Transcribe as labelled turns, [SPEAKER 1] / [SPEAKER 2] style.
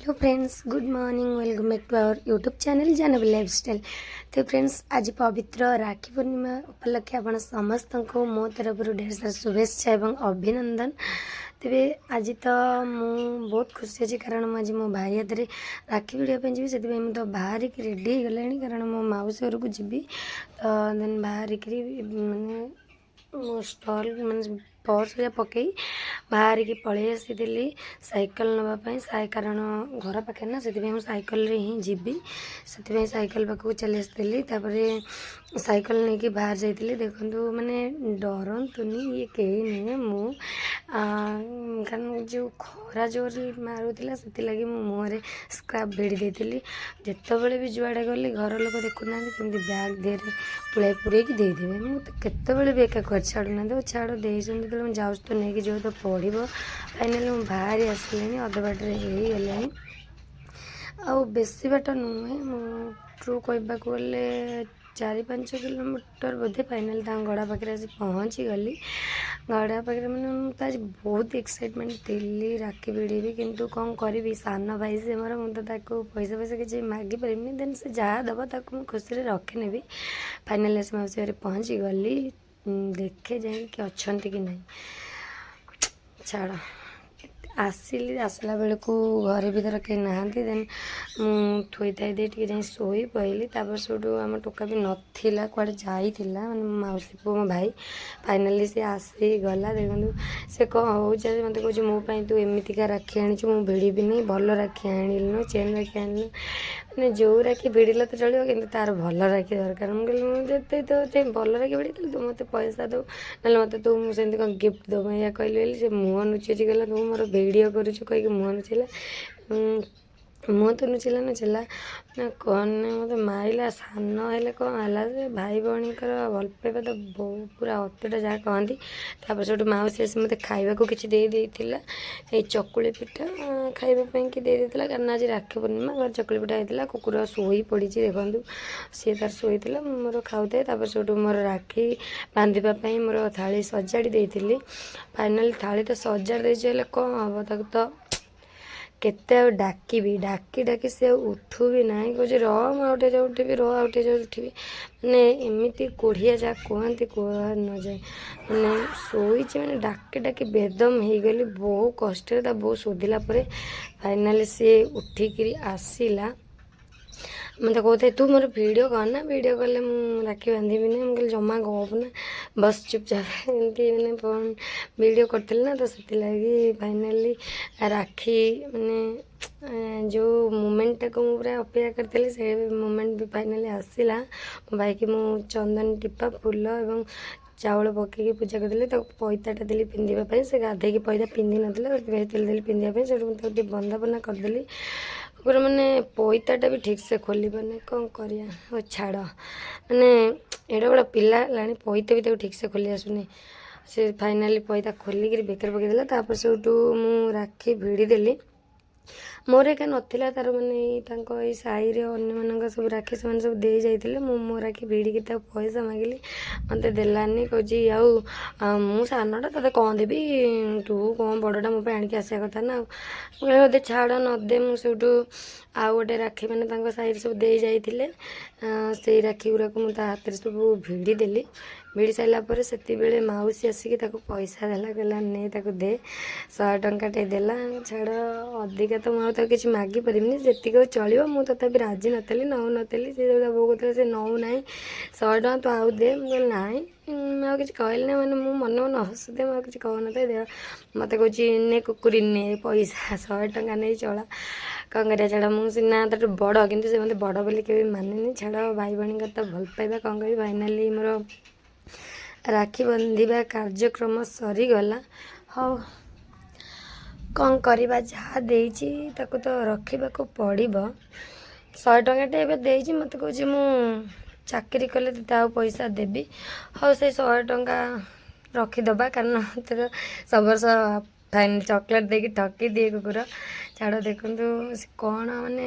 [SPEAKER 1] Hello friends, good morning, welcome back to our YouTube channel Jahnavi Lifestyle। ତ friends, ଆଜି ପବିତ୍ର ରାକ୍ଷୀ ପୂର୍ଣ୍ଣିମା ଉପଲକ୍ଷେ ଆପଣ ସମସ୍ତଙ୍କୁ ମୋ ତରଫରୁ ଢେର ସାରା ଶୁଭେଚ୍ଛା ଏବଂ ଅଭିନନ୍ଦନ। ତେବେ ଆଜି ତ ମୁଁ ବହୁତ ଖୁସି ଅଛି, କାରଣ ମୁଁ ଆଜି ମୋ ଭାଇ ହାତରେ ରାକ୍ଷୀ ଭିଡ଼ିବା ପାଇଁ ଯିବି। ସେଥିପାଇଁ ମୁଁ ତ ବାହାରିକି ରେଡ଼ି ହେଇଗଲାଣି, କାରଣ ମୋ ମାଉସୀ ଘରକୁ ଯିବି। ତ ଦେନ୍ ବାହାରିକିରି ମାନେ ମୋ ଷ୍ଟଲ୍ ମାନେ ପର୍ସ ହେରିକା ପକେଇ ବାହାରିକି ପଳେଇ ଆସିଥିଲି ସାଇକେଲ ନେବା ପାଇଁ, କାରଣ ଘର ପାଖରେ ନା, ସେଥିପାଇଁ ମୁଁ ସାଇକେଲରେ ହିଁ ଯିବି। ସେଥିପାଇଁ ସାଇକେଲ ପାଖକୁ ଚାଲି ଆସିଥିଲି। ତାପରେ ସାଇକେଲ ନେଇକି ବାହାରି ଯାଇଥିଲି। ଦେଖନ୍ତୁ, ମାନେ ଡରନ୍ତୁନି, ଇଏ କେହି ନୁହେଁ, ମୁଁ। କାରଣ ଯେଉଁ ଖରା ଜୋରରେ ମାରୁଥିଲା, ସେଥିଲାଗି ମୁଁ ମୁହଁରେ ସ୍କାର୍ଫ ଭିଡ଼ି ଦେଇଥିଲି। ଯେତେବେଳେ ବି ଯୁଆଡ଼େ ଗଲି, ଘର ଲୋକ ଦେଖୁନାହାନ୍ତି କେମିତି ବ୍ୟାଗ୍ ଦେହରେ ପୁଳାଇ ପୁରେଇକି ଦେଇଦେବେ। ମୁଁ ତ କେତେବେଳେ ବି ଏକା କୁଆଡ଼େ ଛାଡ଼ୁନାହାନ୍ତି। ଆଉ ଛାଡ଼, ଦେଇଛନ୍ତି ଯେତେବେଳେ ମୁଁ ଯାଉଛି ତ ନେଇକି ଯିବାକୁ ତ ପଡ଼ିବ। ଫାଇନାଲି ମୁଁ ବାହାରି ଆସିଲିଣି, ଅଧ ବାଟରେ ହେଇଗଲାଣି। ଆଉ ବେଶୀ ବାଟ ନୁହେଁ, ମୁଁ ଟ୍ରୁ କହିବାକୁ ଗଲେ 4-5 କିଲୋମିଟର ବୋଧେ। ଫାଇନାଲି ତାଙ୍କ ଗଡ଼ା ପାଖରେ ଆସି ପହଞ୍ଚିଗଲି। ଗଡ଼ା ପାଖରେ ମାନେ ମୁଁ ତ ଆଜି ବହୁତ ଏକ୍ସାଇଟମେଣ୍ଟ ଥିଲି ରାକ୍ଷୀ ଭିଡ଼ିବି, କିନ୍ତୁ କ'ଣ କରିବି, ସାନ ଭାଇ ସେ ମୋର, ମୁଁ ତ ତାକୁ ପଇସା ଫଇସା କିଛି ମାଗିପାରିବିନି। ଦେନ୍ ସେ ଯାହା ଦେବ ତାକୁ ମୁଁ ଖୁସିରେ ରଖିନେବି। ଫାଇନାଲି ଆସି ମାଉସୀ ଘରେ ପହଞ୍ଚିଗଲି। ଦେଖେ ଯାଇକି ଅଛନ୍ତି କି ନାହିଁ। ଛାଡ଼, ଆସିଲି। ଆସିଲା ବେଳକୁ ଘରେ ବି ଧର କେହି ନାହାନ୍ତି। ଦେନ୍ ମୁଁ ଥୋଇ ଥାଇ ଦେଇ ଟିକେ ଯାଇ ଶୋଇ ପଡ଼ିଲି। ତାପରେ ସେଇଠୁ ଆମ ଟୋକା ବି ନଥିଲା, କୁଆଡ଼େ ଯାଇଥିଲା, ମାନେ ମୋ ମାଉସୀ ପୁଅ, ମୋ ଭାଇ। ଫାଇନାଲି ସେ ଆସିଗଲା। ଦେଖନ୍ତୁ ସେ କ'ଣ ହେଉଛି ଆଜି। ମୋତେ କହୁଛି, ମୋ ପାଇଁ ତୁ ଏମିତିକା ରାକ୍ଷୀ ଆଣିଛୁ, ମୁଁ ଭିଡ଼ିବିନି, ଭଲ ରାକ୍ଷୀ ଆଣିଲୁନୁ, ଚେନ୍ ରାକ୍ଷୀ ଆଣିଲୁ। ମାନେ ଯେଉଁ ରାକ୍ଷୀ ଭିଡ଼ିଲେ ତ ଚଳିବ, କିନ୍ତୁ ତାର ଭଲ ରାକ୍ଷୀ ଦରକାର। ମୁଁ କହିଲି, ମୁଁ ଯେତେ ତ ଭଲ ରାକ୍ଷୀ ଭିଡ଼ିଥିଲି, ତୁ ମୋତେ ପଇସା ଦେବୁ, ନହେଲେ ମୋତେ ତୁ ମୁଁ ସେମିତି କ'ଣ ଗିଫ୍ଟ ଦେବୁ। ଏଇଆ କହିଲି ବୋଲି ସେ ମୁହଁ ଲୁଚେଇଛି। କହିଲା, ତୁ ମୋର ଭିଡ଼ିଓ କରୁଛୁ କହିକି ମୁହଁ ଲୁଚେଇଲା। ମୁହଁ ତ ଲୁଚେଇଲା ଲୁଚେଇଲା ନା କ'ଣ ମୋତେ ମାଇଲା। ସାନ ହେଲେ କ'ଣ ହେଲା, ସେ ଭାଇ ଭଉଣୀଙ୍କର ଭଲ ପାଇବା ତ ବହୁ ପୁରା ଅତିଟା ଯାହା କହନ୍ତି। ତାପରେ ସେଇଠୁ ମାଉସୀ ଆସି ମୋତେ ଖାଇବାକୁ କିଛି ଦେଇ ଦେଇଥିଲା। ଏଇ ଚକୁଳି ପିଠା ଖାଇବା ପାଇଁକି ଦେଇ ଦେଇଥିଲା, କାରଣ ଆଜି ରାକ୍ଷୀ ପୂର୍ଣ୍ଣିମା, ଘରେ ଚକୁଳି ପିଠା ହେଇଥିଲା। କୁକୁର ଶୋଇ ପଡ଼ିଛି, ଦେଖନ୍ତୁ, ସିଏ ତାର ଶୋଇଥିଲା, ମୁଁ ମୋର ଖାଉଥାଏ। ତାପରେ ସେଇଠୁ ମୋର ରାକ୍ଷୀ ବାନ୍ଧିବା ପାଇଁ ମୋର ଥାଳି ସଜାଡ଼ି ଦେଇଥିଲି। ଫାଇନାଲି ଥାଳି ତ ସଜାଡ଼ି ଦେଇଛି, ହେଲେ କ'ଣ ହେବ, ତାକୁ ତ କେତେ ଆଉ ଡାକିବି? ଡାକି ଡାକି ସେ ଆଉ ଉଠୁ ବି ନାହିଁ। କହୁଛି, ରହ, ମୁଁ ଆଉ ଟିକେ ଯାଉ ଉଠିବି, ରହ, ଆଉ ଟିକେ ଯାଉ ଉଠିବି। ମାନେ ଏମିତି କୋଢ଼ିଆ ଯାହା କୁହନ୍ତି, କୁହା ନଯାଏ। ମାନେ ଶୋଇଛି, ମାନେ ଡାକି ଡାକି ବେଦମ ହେଇଗଲି। ବହୁ କଷ୍ଟରେ ତା ବୋଉ ଶୋଧିଲା ପରେ ଫାଇନାଲି ସିଏ ଉଠିକିରି ଆସିଲା। ମୋତେ କହୁଥାଏ, ତୁ ମୋର ଭିଡ଼ିଓ କର ନା, ଭିଡ଼ିଓ କଲେ ମୁଁ ରାକ୍ଷୀ ବାନ୍ଧିବିନି। ମୁଁ କହିଲି, ଜମା ଗପନା, ବସ୍ ଚୁପଚାପ। ଏମିତି ମାନେ ଭିଡ଼ିଓ କରିଥିଲି ନା, ତ ସେଥିଲାଗି। ଫାଇନାଲି ରାକ୍ଷୀ ମାନେ ଯେଉଁ ମୁମେଣ୍ଟଟାକୁ ମୁଁ ପୁରା ଅପେକ୍ଷା କରିଥିଲି, ସେ ମୁମେଣ୍ଟ ବି ଫାଇନାଲି ଆସିଲା। ମୋ ଭାଇକି ମୁଁ ଚନ୍ଦନ ଟିପା, ଫୁଲ ଏବଂ ଚାଉଳ ପକେଇକି ପୂଜା କରିଦେଲି। ତାକୁ ପଇତାଟା ଦେଲି ପିନ୍ଧିବା ପାଇଁ। ସେ ଗାଧେଇକି ପଇତା ପିନ୍ଧିନଥିଲା, ସେଥିପାଇଁ ତେଲ ଦେଲି ପିନ୍ଧିବା ପାଇଁ। ସେଇଠୁ ମୁଁ ତାକୁ ଟିକେ ବନ୍ଦାପନା କରିଦେଲି। କୁକୁର ମାନେ ପଇତାଟା ବି ଠିକ୍ସେ ଖୋଲିବନି, କ'ଣ କରିବା? ହଉ ଛାଡ଼, ମାନେ ଏଡ଼େ ବଡ଼ ପିଲା ହେଲାଣି, ପଇତା ବି ତାକୁ ଠିକ୍ସେ ଖୋଲି ଆସୁନି। ସେ ଫାଇନାଲି ପଇତା ଖୋଲିକିରି ବେକରେ ପକେଇଦେଲା। ତାପରେ ସେଇଠୁ ମୁଁ ରାକ୍ଷୀ ଭିଡ଼ିଦେଲି। ମୋର ଏକା ନଥିଲା ତାର, ମାନେ ଏଇ ତାଙ୍କ ଏଇ ସାହିରେ ଅନ୍ୟମାନଙ୍କ ସବୁ ରାକ୍ଷୀ ସେମାନେ ସବୁ ଦେଇ ଯାଇଥିଲେ। ମୁଁ ମୋ ରାକ୍ଷୀ ଭିଡ଼ିକି ତାକୁ ପଇସା ମାଗିଲି, ମୋତେ ଦେଲାନି। କହୁଛି, ଆଉ ମୁଁ ସାନଟା, ତୋତେ କ'ଣ ଦେବି? ତୁ କ'ଣ ବଡ଼ଟା, ମୋ ପାଇଁ ଆଣିକି ଆସିବା କଥା ନା ଆଉ। ମୁଁ କହିଲି, ଦେ, ଛାଡ଼, ନଦେ। ମୁଁ ସେଇଠୁ ଆଉ ଗୋଟେ ରାକ୍ଷୀ ମାନେ ତାଙ୍କ ସାହିରେ ସବୁ ଦେଇ ଯାଇଥିଲେ, ସେଇ ରାକ୍ଷୀ ଗୁଡ଼ାକୁ ମୁଁ ତା ହାତରେ ସବୁ ଭିଡ଼ି ଦେଲି। ଭିଡ଼ି ସାରିଲା ପରେ ସେତିକିବେଳେ ମାଉସୀ ଆସିକି ତାକୁ ପଇସା ଦେଲା। କହିଲା, ନେ, ତାକୁ ଦେ। 100 ଟଙ୍କାଟେ ଦେଲା। ଛାଡ଼, ଅଧିକା ତ ମୁଁ ଆଉ ତାକୁ କିଛି ମାଗିପାରିବିନି, ଯେତିକି ହଉ ଚଳିବ। ମୁଁ ତଥାପି ରାଜି ନଥିଲି, ନେଉନଥିଲି। ସେ ତା ବୋଉ କହୁଥିଲା, ସେ ନେଉନାହିଁ 100 ଟଙ୍କା, ତୁ ଆଉ ଦେ। ମୁଁ କହିଲି, ନାଇଁ। ମୁଁ ଆଉ କିଛି କହିଲିନି। ମାନେ ମୁଁ ମନେ ମନେ ହସୁଥାଏ, ମୁଁ ଆଉ କିଛି କହୁନଥାଏ। ମୋତେ କହୁଛି, ନେ କୁକୁରି, ନେ ପଇସା, 100 ଟଙ୍କା ନେଇ ଚଳା। କ'ଣ କରିବା, ଛାଡ଼। ମୁଁ ସିନା ତାଠୁ ବଡ଼, କିନ୍ତୁ ସେ ମୋତେ ବଡ଼ ବୋଲି କେବେ ମାନେନି। ଛାଡ଼, ଭାଇ ଭଉଣୀଙ୍କର ତ ଭଲ ପାଇବା, କ'ଣ କରିବି? ଫାଇନାଲି ମୋର ରାକ୍ଷୀ ବାନ୍ଧିବା କାର୍ଯ୍ୟକ୍ରମ ସରିଗଲା। ହଉ, କ'ଣ କରିବା, ଯାହା ଦେଇଛି ତାକୁ ତ ରଖିବାକୁ ପଡ଼ିବ। 100 ଟଙ୍କାଟେ ଏବେ ଦେଇଛି। ମୋତେ କହୁଛି, ମୁଁ ଚାକିରି କଲେ ତୋତେ ଆଉ ପଇସା ଦେବି। ହଉ, ସେଇ 100 ଟଙ୍କା ରଖିଦେବା, କାରଣ ମୋତେ ତ ସବୁ ବର୍ଷ ଫାଇନ୍ ଚକୋଲେଟ୍ ଦେଇକି ଠକି ଦିଏ କୁକୁର। ଛାଡ଼, ଦେଖନ୍ତୁ ସେ କ'ଣ ମାନେ